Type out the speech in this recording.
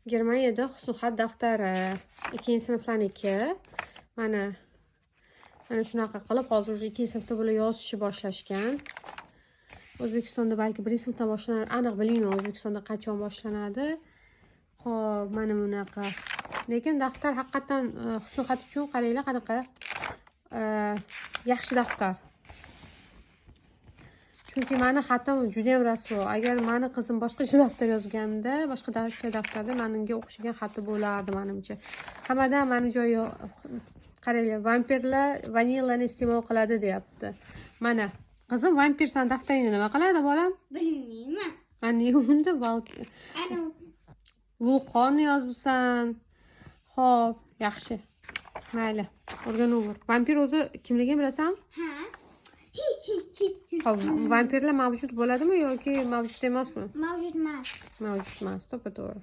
Germaniyada husnixat daftari, ikkinchi sinflarniki. Mana, mana shunaqa qilib hozir уже ikkinchi sinfda bular yozishni boshlashgan. O'zbekistonda balki birinchi sinfdan boshlanar, aniq bilmayman, O'zbekistonda qachon boshlanadi. Xo'p, mana bunaqa. Lekin daftar haqiqatdan husnixat uchun, qaranglar, qanaqa yaxshi daftar. Chunki mani xatim judayam rasvo. Agar mani qizim boshqacha daftar yozganda, boshqacha daftarda menga o'xshagan xati bo'lardi manimcha. Hammadan mani joyi, qaranglar, vampirlar vanillani iste'mol qiladi, deyapti. Mana, qizim, vampir san daftaringda nima qiladi, bolam? Bilmayman. Mana, nega unda Ana. vulqon yozibsan? Xo'p, yaxshi. Mayli, o'rganaver. Vampir o'zi kimligini bilasanmi? Ha. Xo'p, vampirlar mavjud bo'ladimi yoki mavjud emasmi? Mavjud emas. Mavjud emas, to'ppa to'g'ri.